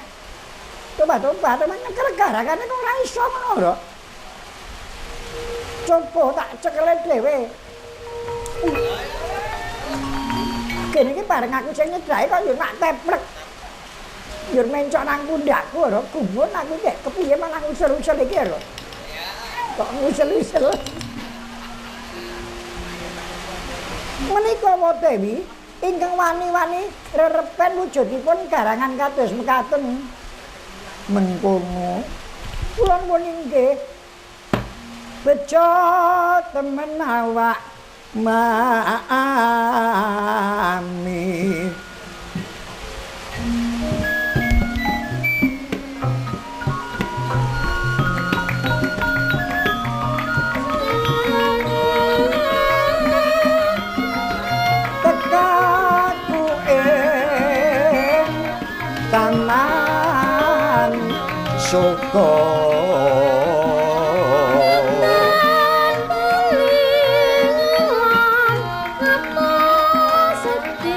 Coba-coba temen nyekel garagane kok ora iso ngono lho. Coba tak cekele dhewe. Kene iki bareng aku sing nyedhaki kok yo nak teplek. Yo mencok nang pundhakku lho, gumun aku iki kepiye malah ngusel-usel iki lho. Kok ngusel-usel. Menika Wa Dewi ingkang wani-wani rerepen wujudipun garangan kados mekaten. Mengkono kula nuwun inggih. Bejo temen awak mami. Tekaku ing taman Soka. Satrine.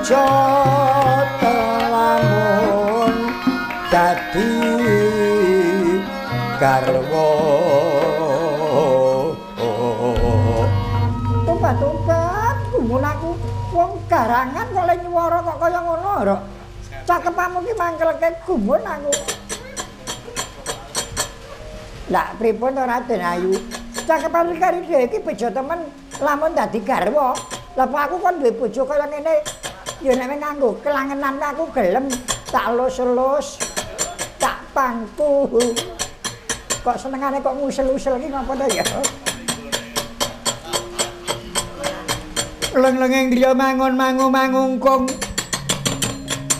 Trijata lamun dadi garwa. Tobat-tobat gumun aku wong garangan kok le nyuwara kok kaya ngono rok. Cakepamu ki mangkelke gumun aku. Lah pripun to Raden Ayu? Cakepan kari dhewe iki bejo temen lamun dadi garwa. Lah aku kon duwe bojo kaya ngene ya nek nganggo kelangenan aku gelem tak elus-elus, tak pangku. Kok senengane kok ngusel-usel iki ngapa to ya? Leng-lenging griya mangun mangu mangungkung.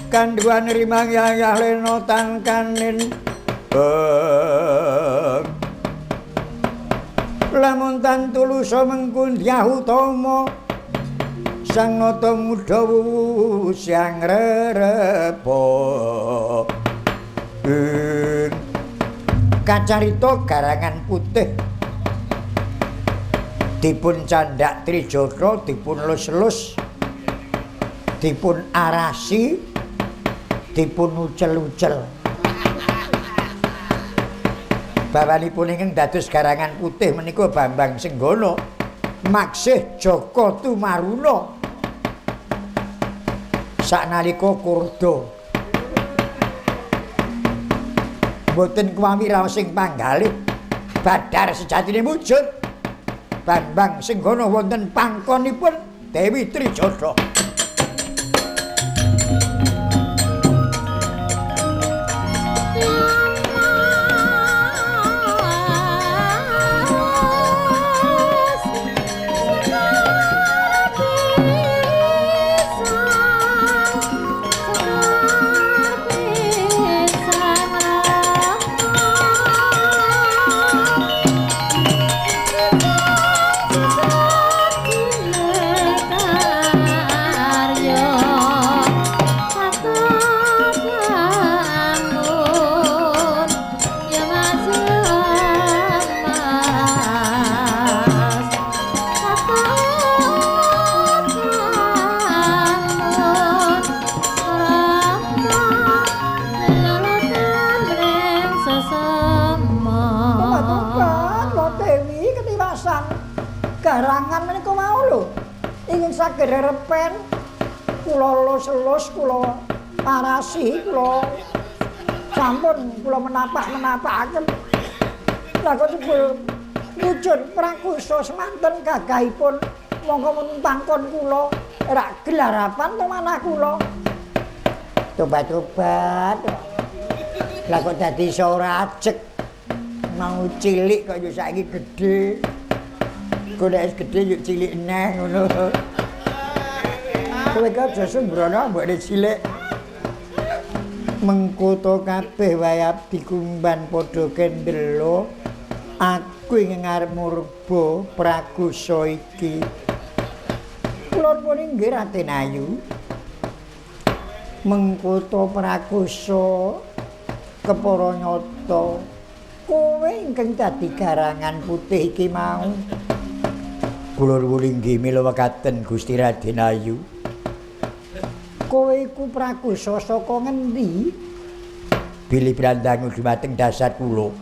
Kandhuwan rimang yayah lena tangkanin. Lamun tan tulusa mengkundyah utama sang nata muda siang rerepa. Kacarita garangan putih dipun candhak Trijata, dipun lus-lus, dipun arasi, dipun ucel-ucel. Bawanipun ingkang dados garangan putih menika Bambang Senggana maksih Jaka Tumaruna saknalika kurda. Mboten kuwami raos sing panggalih badar sejatine wujud Bambang Senggana wonten pangkonipun Dewi Trijata. Garangan menika mau lho ingin saged repen kula lus-lus, kula parasi, kula sampun kula menapak-menapakaken. Lah kok jebul wujud prakusa semanten gagahipun monggo mun pangkon kula rak gelarapan to manah kula. Tobat-tobat. Lah kok dadi iso ora ajeg. Mau cilik kok yo saiki gedhe. Kok nek wis gedhe yo cilik neh ngono. Kowe kok aja sembrono mbokne cilik. Mengko to kabeh wae abdi kumban padha kendelo. Aku ing ngarep murba prakusa iki. Kula pun inggih Raden Ayu. Mengko to prakusa kepara nyata kowe ingkang dadi garangan putih iki mau. Kula nuwun inggih mila wekaten Gusti Raden Ayu. Kowe iku prakusa saka ngendi? Bilih brandangu dumateng dasar kula.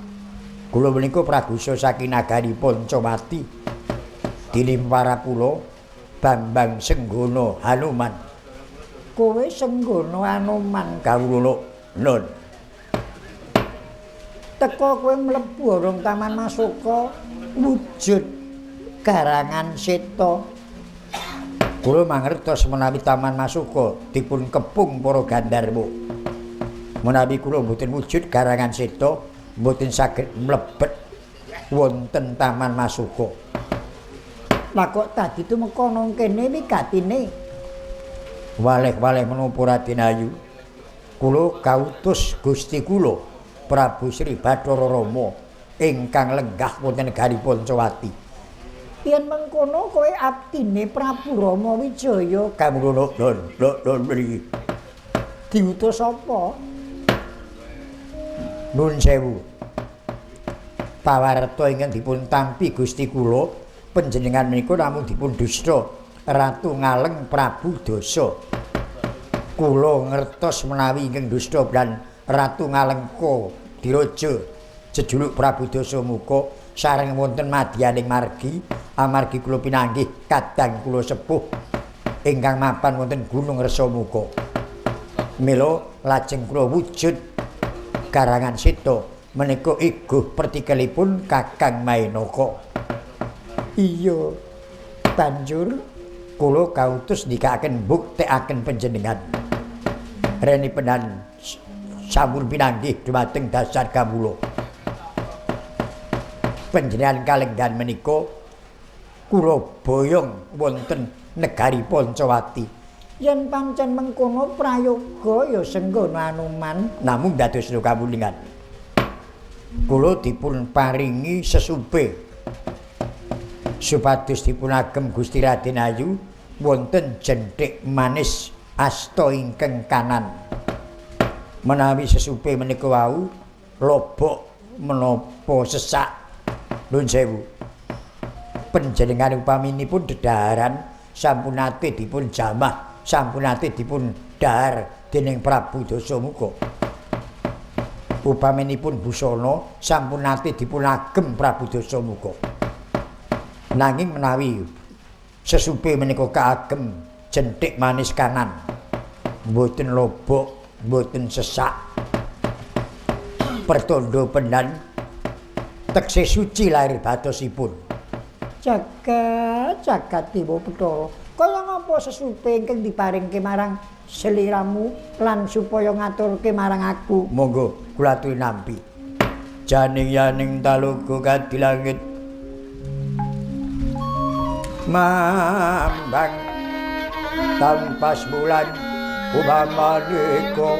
Kula menika prakusa saking nagari Pancawati. Dilimpara kula Bambang Senggana Hanuman. Kowe Senggana Hanuman kawula nun. Teka kowe mlebu arung Taman Masoka wujud garangan seta. Kula mangertos menawi Taman Masoka dipun kepung para gandharwa. Menawi kula mboten wujud garangan seta, mboten saged mlebet wonten Taman Masoka. Lah kok tadi tumeka nang kene wigatine? Waleh-waleh menapa Raden Ayu? Kula kautus Gusti kula Prabu Sri Bathara Rama ingkang lenggah wonten negari Pancawati. Yen mengkono kowe abdine Prabu Rama Wijaya kawula lon mriki. Diutus sapa? Nun sewu. Pawarta ingkang dipun tampi Gusti kula panjenengan menika namung dipun dusta Ratu Ngaleng Prabu Dasa. Kula ngertos menawi ingkang dusta lan Ratu Ngalengka Diraja jejuluk Prabu Dasamuka sareng wonten madyaning margi amargi kula pinanggih kadang kula sepuh ingkang mapan wonten Gunung Resamuka. Mila lajeng kula wujud karangan sita menika iguh pertikelipun Kakang Mainaka. Iya, banjur kula kautus ndikaken buktekaken panjenengan. Reni penan sampun pinanggih dumateng dasar kawula. Panjenengan kalenggan menika kula boyong wonten negari Pancawati. Yen pancen mengkono prayoga ya senggono Anuman. Namung dados kawuningan. Kula dipun paringi sesupe supados dipun agem Gusti Raden Ayu wonten jenthik manis asta ingkang kanan. Menawi sesupe menika wau lobok menapa sesak, nuwun sewu. Panjenengan upaminipun dedaharan sampun nate dipun jamah, sampun nate dipun dahar dening Prabu Dasamuka. Upaminipun busana sampun nate dipun agem Prabu Dasamuka. Nanging menawi sesupe menika kaagem jenthik manis kanan, mboten lobok, mboten sesak, pertanda pendan tekse suci lahir batosipun. Jagat jagat dewa Bathara, kaya ngapa sesupe ingkang diparingke marang seliramu lan supaya ngaturke marang aku? Monggo kula aturi nampi. Janing yaning talaga kadilangit mambang tampas bulan upamaneka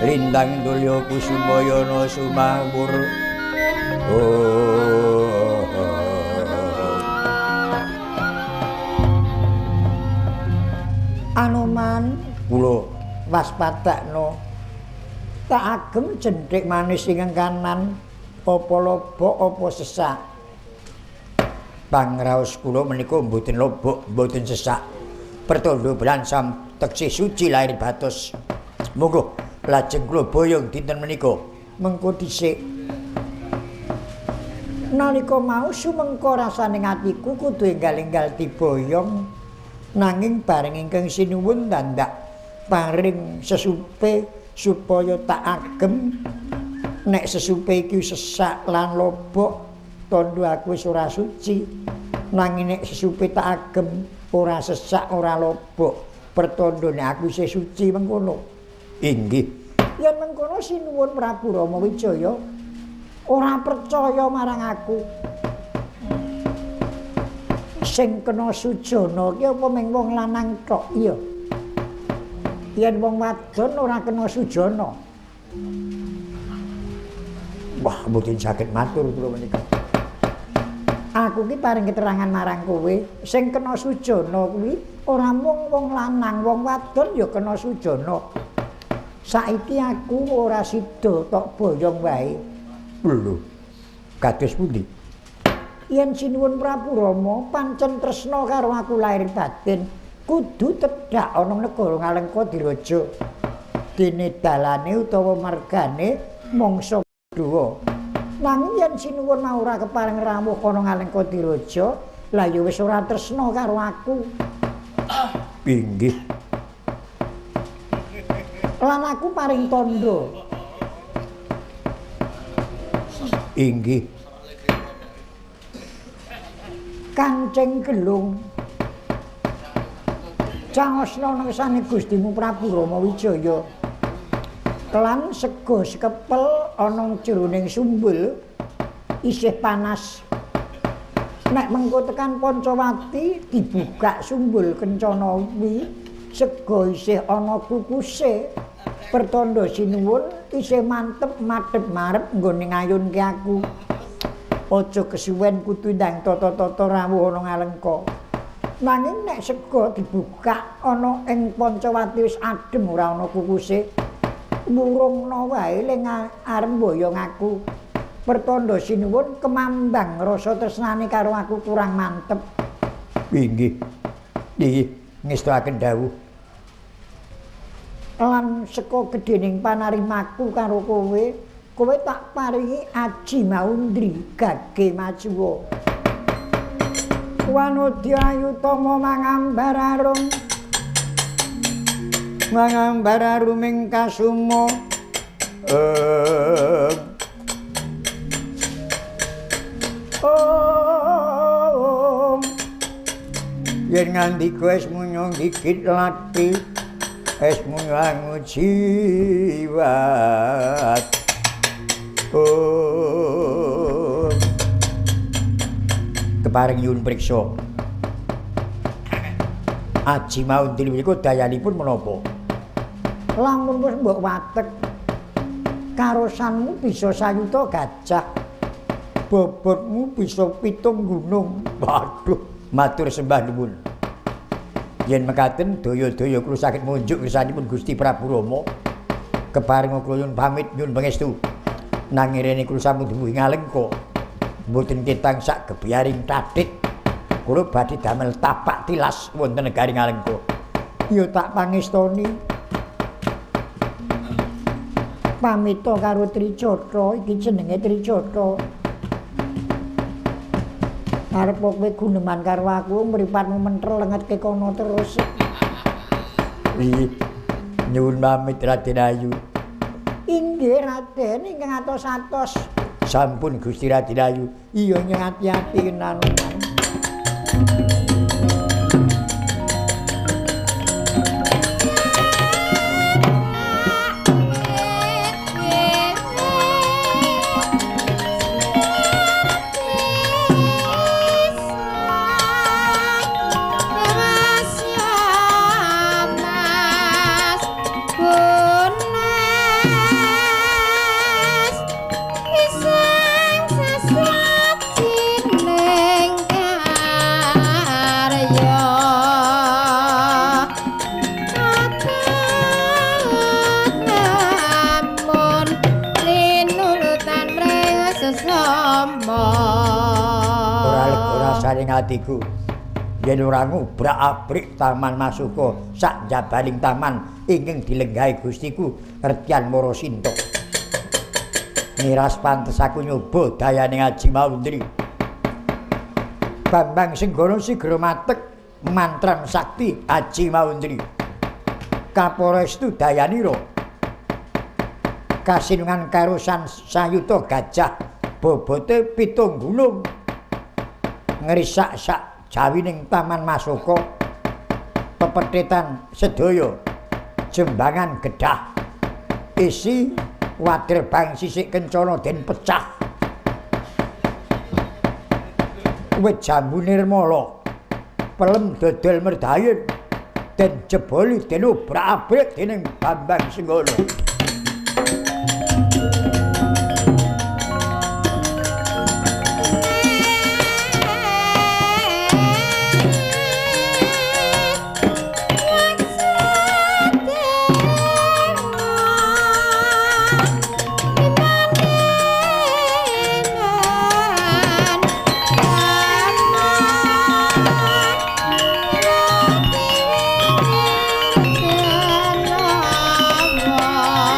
lintang dulya kusumayana sumawur. Anoman kula waspadakno, tak agem jenthik manis ingkang kanan, apa lobok apa sesak. Pangraos kula menika mboten lobok, mboten sesak. Pertanda belan sam teksih suci lahir batos. Monggo lajeng kula boyong dinten menika. Mengko dhisik. Nalika mau sumengko rasane atiku kudu enggal-enggal diboyong, nanging bareng ingkang sinuwun dandak paring sesupe supaya tak agem. Nek sesupe iki sesak lan lobok, tandha aku wis ora suci. Nanging nek sesupe tak agem ora sesak ora lobok, pertanda nek aku isih suci mengkono. Inggih. Yen mengkono sinuwun Prabu Rama Wijaya ora percaya marang aku. Sing kena sujana ki apa mung wong lanang tok? Iya. Yen wong wadon ora kena sujana. Wah, mboten saged matur kula menika. Aku ki paring keterangan marang kowe, sing kena sujana kuwi ora mung wong lanang, wong wadon ya kena sujana. Saiki aku ora sida tok boyong wae. Lho, kados pundi? Yen sinuwun Prabu Rama pancen tresna karo aku lahir batin, kudu tedhak ana negara Ngalengka Diraja. Dene dalane utawa margane mangsa duwa. Nanging yen sinuwun mau ora kepareng rawuh ana Ngalengka Diraja, lah ya wis ora tresna karo aku. Inggih. Lan aku paring tandha. Inggih. Kancing gelung caosna ngersane Gustimu Prabu Rama Wijaya. Lan sego sekepel ana jroning sumbul isih panas. Nek mengko tekan Pancawati dibuka sumbul kencana kuwi, sego isih ana kukuse. Pertanda sinuwun isih mantep madhep marep nggone ngayunke aku. Aja kesuwen kudu ndang tata-tata rawuh ana Ngalengka. Nanging nek sego dibuka ana ing Pancawati wis adem ora ana kukuse, Wurungna wae ling arep mboyong aku. Pertanda sinuwun kemambang rasa tresnane karo aku kurang mantep. Inggih. Nggih, ngestuaken dawuh. Lan saka gedhening panarimaku karo kowe, kowe tak paringi aji maundri gage majuwa. Wanodya ayutama mangambar arum. Mangambar aruming kasuma. Om. Yen ngandika es munyo gigit lati, es munyo angujiwat. Om. Keparing nyuwun priksa. Aji Maundri menika dayanipun menapa? Lamun wis mbok watek, karosanmu bisa sayuta gajah. Bobotmu bisa 7 gunung. Waduh, matur sembah nuwun. Yen mekaten daya-daya kula saged munjuk kersanipun Gusti Prabu Rama. Keparing kula nyuwun pamit nyuwun pangestu. Nanging rene kula sampun dumugi Ngalengka. Mboten ketang sak gebyaring tathit. Kula badhe damel tapak tilas wonten negari Ngalengka. Ya tak pangestoni. Pamita karo Tricatra, iki jenenge Tricatra. Arep kowe guneman karo aku, mripatmu mentel lengetke kono terus. Iya, nyuwun pamit Raden Ayu. Inggih Raden, ingkang atos-atos. Sampun Gusti Raden Ayu. Iya nyeng ati-ati kenanuman. Atiku yen ora ngobrak-abrik Taman Masuka sak jabaning taman ingkang dilenggahi Gustiku Retyan Marasinta. Miras pantes aku nyoba dayane Aji Maundri. Bambang Senggana sigra matek mantran sakti Aji Maundri. Kaporestu dayanira kasinungan karosan sayuta gajah bobote 7 gunung. Ngrisak sak jawining Taman Masuka pepethetan sedaya jembangan gedah isi waderbang sisik kencana den pecah wit jambu nirmala pelem dodol merdayen den jeboli den obrak-abrik dening Bambang Senggana. Love.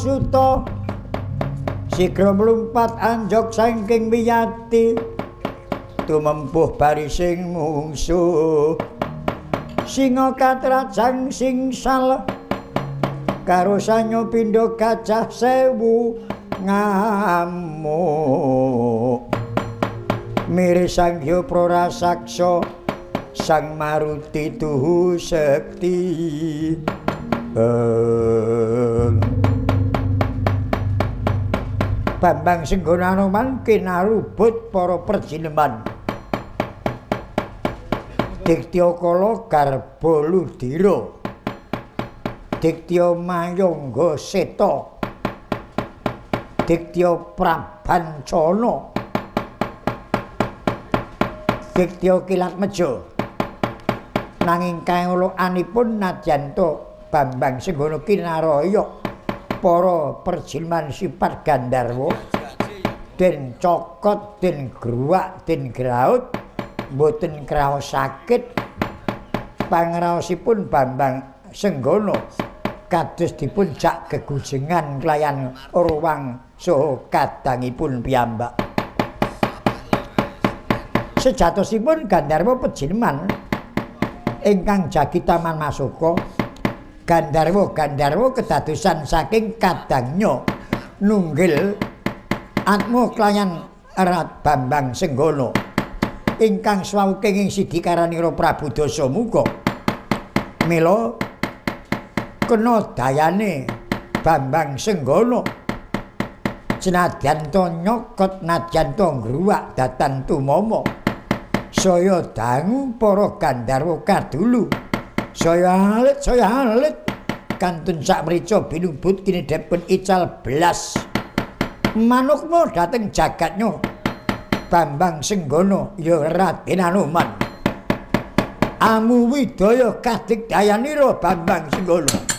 Suta sigra mlumpat anjog saking wiyati tumempuh barising mungsuh. Singa katrajang singsal karo sanyo pindha gajah sewu ngamuk. Mire Sang Hyang Prarasaksa Sang Maruti tuhu sekti. Bambang Senggana Anoman kinarubut para perjineman. Diktya Kala Garba Ludira, Diktya Mayangga Seta, Diktya Prabancana, Diktya Kilatmeja. Nanging kaelokanipun nadyan ta Bambang Senggana kinaraya para perjilman sifat Gandharwa den cokot, den gruwak, den graut, mboten kraos sakit. Pangraosipun Bambang Senggana kados dipun jak gegujengan kelayan ruwang saha kadangipun piyambak. Sejatosipun Gandharwa pejilman ingkang jagi Taman Masoka. Gandharwa-gandharwa kedadosan saking kadangnya nunggil atma kelayan Rat Bambang Senggana ingkang swau kenging sidikaranira Prabu Dasamuka. Mila kena dayane Bambang Senggana senadyan ta nyokot, nadyan ta ngruwak datan tumama, saya dangu para gandharwa kadulu. Saya alit, saya alit kantun sakmrica binubut kinedhepun ical blas. Manukma dhateng jagatnya Bambang Senggana ya Raden Anoman. Amu widaya kadigdayanira Bambang Senggana.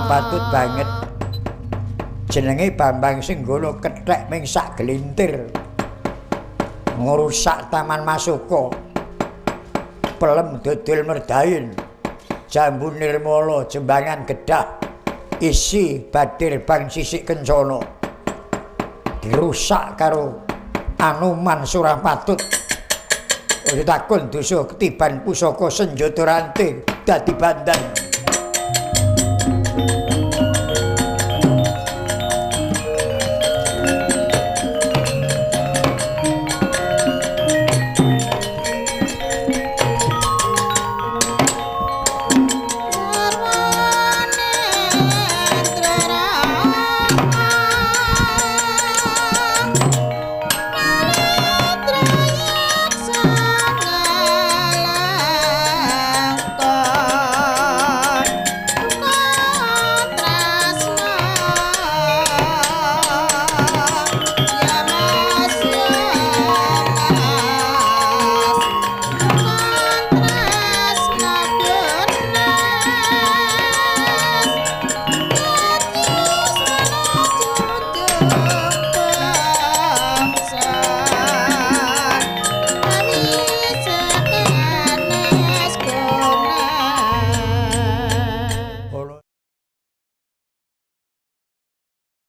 Patut banget jenenge Bambang Senggana kethek ming sak gelintir ngrusak Taman Masoka, pelem dodol merdain, jambu nirmala, jembangan gedah, isi badir bang sisik kencana dirusak karo Anoman Surapatut. Ora takon dosa ketiban pusaka senjata ranting dadi bandan.